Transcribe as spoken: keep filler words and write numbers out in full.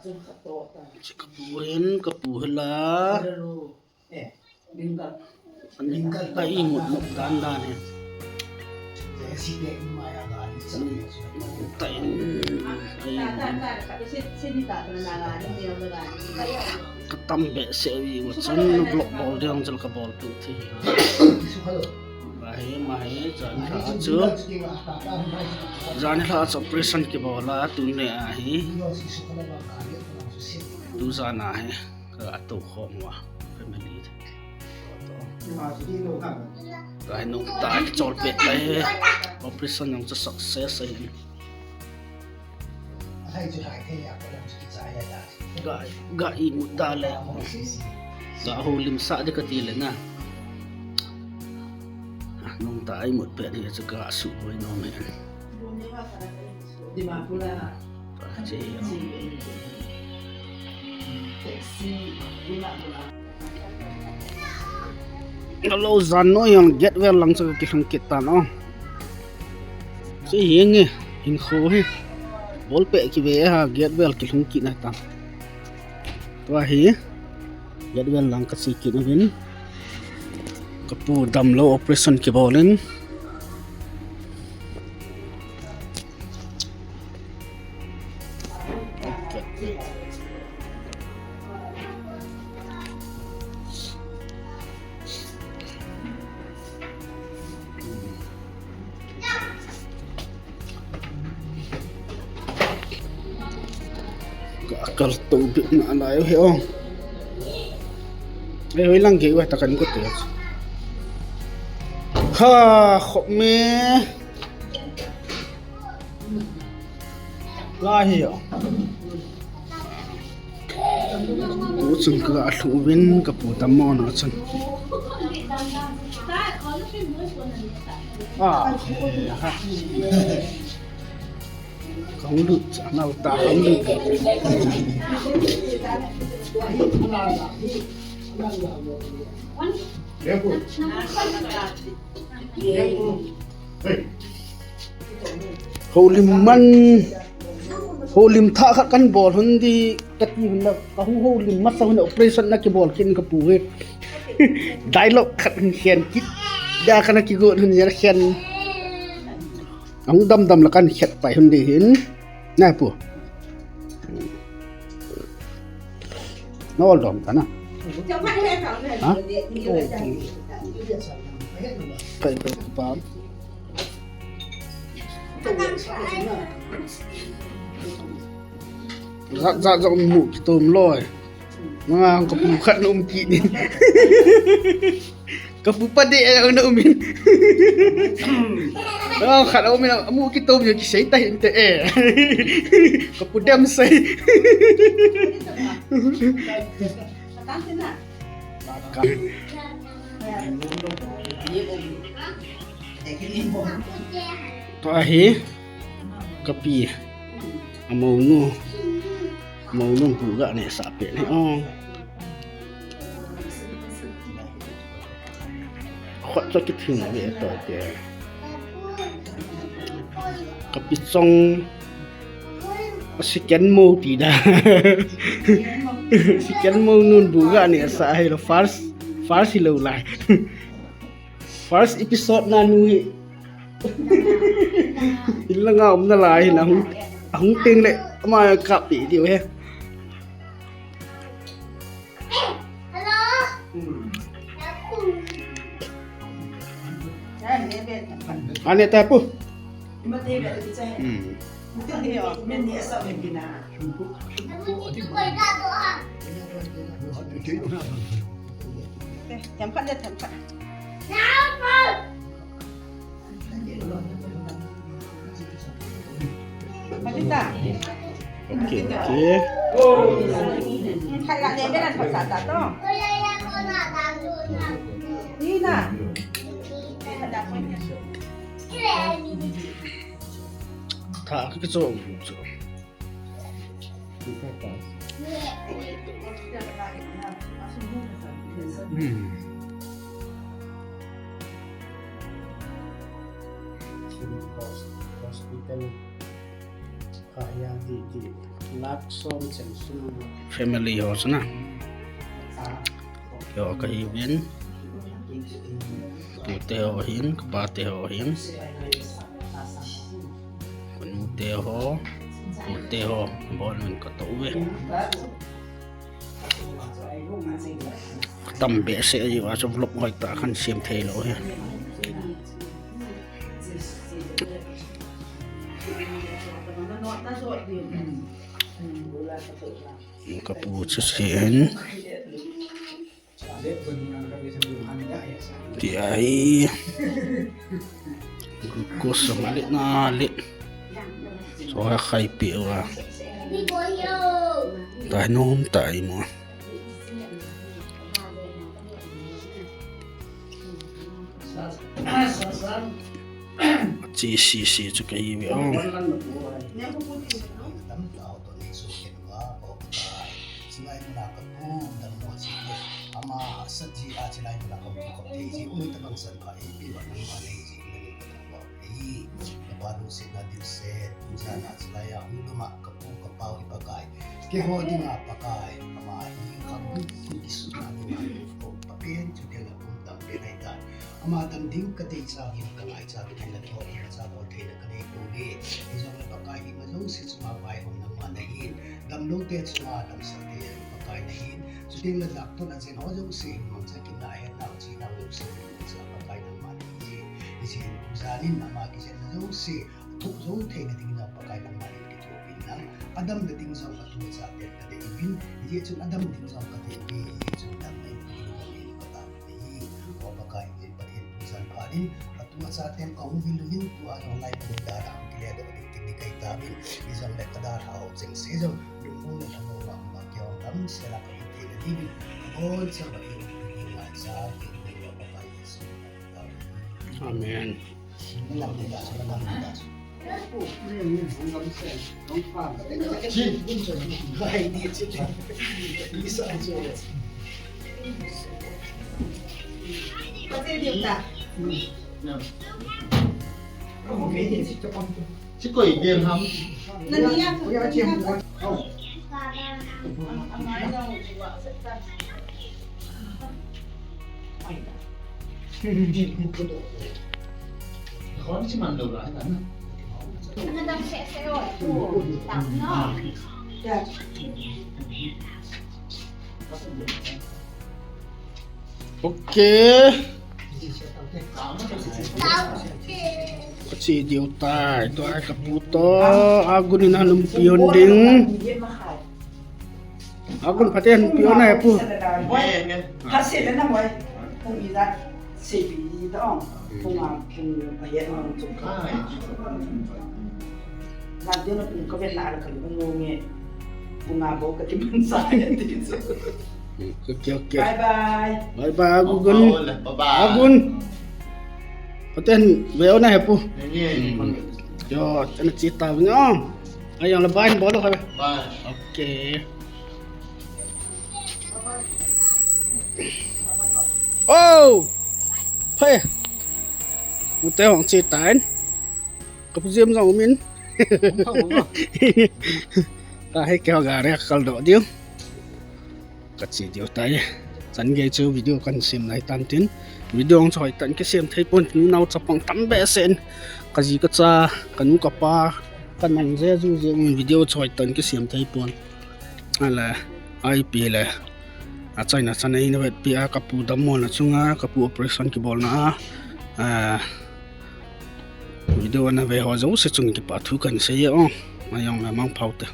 Kapu hin, kapu hila. Ka imut mut dan dan hi. Ka imut. Ka tam behseh uva chun vlog bol ding chun ka bol tu thi. Mahi, mahi, jan lha chu. Jan lha chu operation kibol a tuni ahi. Tu jan ahi. Ka atu khom uva family. Ka nung ta kichol pet tai. Operation jong chu success ahi. Ga, ga imut da le. Ga houlim sah ding kati le na. Nung ta imut pet hi chu ga suboi nom e. Hello, jan noi jong gate vel lang chu kilhung kit tan o. Chu hi nge, hinkho hi. Ball pet kive a, gate vel kilhung kit na tan. Tua hi, gate vel lang kache kit uvin. Kapu damlou operation kibol in. Ka kal to bit na lai o he o. Ei, hoi lang gei uva ta kan ko te. Ha, khop me. Lai hi o. Tu chun ka lhu uvin kapu dam mo na chun. Ah, eh, ha. Kahung lut, nau ta kahung lut. Houlim man, houlim thah khat kan bol hun di, kati hun la, kahung houlim masa hun operation na kibol kit in kapu hi. Dialogue khat hin khen kit. Da kana kigot hun ya khen. Ahung damdam la kan khet pai hun di hin. Na pu. Na ol dom ta na. Ha? Kai, kai, pa. Jat, jat, jat, mu kitom loi. Nga, kapu khat na um kit in. Kapu pa deh a na um in. Nga, khat a um in, amu kitom jong kisei ta hinte e. Kapu dem sei. Tua hi kapi. Amounu. Amounu bu ga neh sah pet hi o. Khut chu kithing ve to te. Kapi chong. Second mo ti da. Second mo nun bu ga neh sah hilou, first, first hilou lai. First episode na nu hi. In langa um nalai hin ahung, ahung teng le ama kap pi diu he. Ane ta pu. Hmm. Themkhat le themkhat. Phatita. Okay, okay. Khat la le me lan phatsa ta to. Ni na. Tha ka cho cho. Hmm. Hospital. Family ho chu na. Keiho kahiuvin. Tute ho hin, kapate ho hin. Kanute ho, tute ho, bol min katoh uve. Tam behseh ahi uva chu vlog hoitah khan sem thei lou hi. Kapu chu se hin. Ti ahi. Glucose song le na le. So ha khai pe wa. Tai nom tai mo. Chi si si chu kahi ve o. Ama hahsat ji a chilai muna kamu khop thei ji, ui tabang san pha ipi uva nangma nei ji, nangin kathangvah u ahi. Kapa lungsetna dilset, tujana chilai a hung lhung a kapu kapau hi Pakai, keiho dinga Pakai, ama hi khang hung kisutna dinga ko papen chu kei la kum tam pen ahitan. Ama dam ding kadei chang hin, kangai chang hin, la keiho imacha bol theina kanei pouve. Hijongle Pakai, ima jouse chunga vaihom nangma nahin. Damlou te chunga damsah te Pakai nahin. Chuteng le dak ton a jen ho jouse hin mangcha kit na, ahet nau chi nau jouse hin mangcha Pakai nangma nahi. Hiche hin tujan in ama kijenna jouse thoh jou theina ding jong Pakai nangma in kithopi in lang. Adamna ding jong atu acha ten kadei uvin. Hijeh chun adam ding jong kadei uve. Hijeh chun damna in pi in lang in kata. Ahi, o Pakai, Pathen tujan phat in, atu achaten kahung vil uvin, tua jong lai Pathen dana hung kile doh ding tin ding kahi tauvin, hijongle kadalhah ho chengse jong, lungmong le lhamon a um a, kihong damsel a kahin theina diuvin, kabonchauva Pathen in ngaichat in, Pakai Jesu. Amen. Ok. Kache diu tai, tua kapu toh, agun in alum pi hon ding. Agun phaten pi hon ahi pu. Phaten le na moi. Pung ijat sepi ijat ong. Pung a pung a yet ong chu. Jan dia na pung ka vet na ala ka lu nge. Pung a bou ka kiman sa ya ti chu. Ok, ok. Bye bye. Bye bye, agun. Bye bye. Agun. Phaten ve hon ahi pu. Yo, ana che tauvin o. Ahi jongle bye bol lou kha ve. Bye. Ok. Oh! Phe. Ute hung che tan. Kapu Jem jong um in. Tahi keiho gari a kakal doh diu. Kache diu tai. Chan gei chu video kan sem lai tan tin. Video hung chu hoitah in kisem thei pon, nunao chapang tam behseh in. Kaji kacha, kanu kapa, kanang je ju je in video chu hoitah in kisem thei pon. Ahile, ipi le. Achaina chan a ina vetpi a kapu dammona chunga, kapu operation kibolna a. Ah, video ana ve ho jouse chunga kipa thu kan sei e o. Ahi jongle mangpha u te.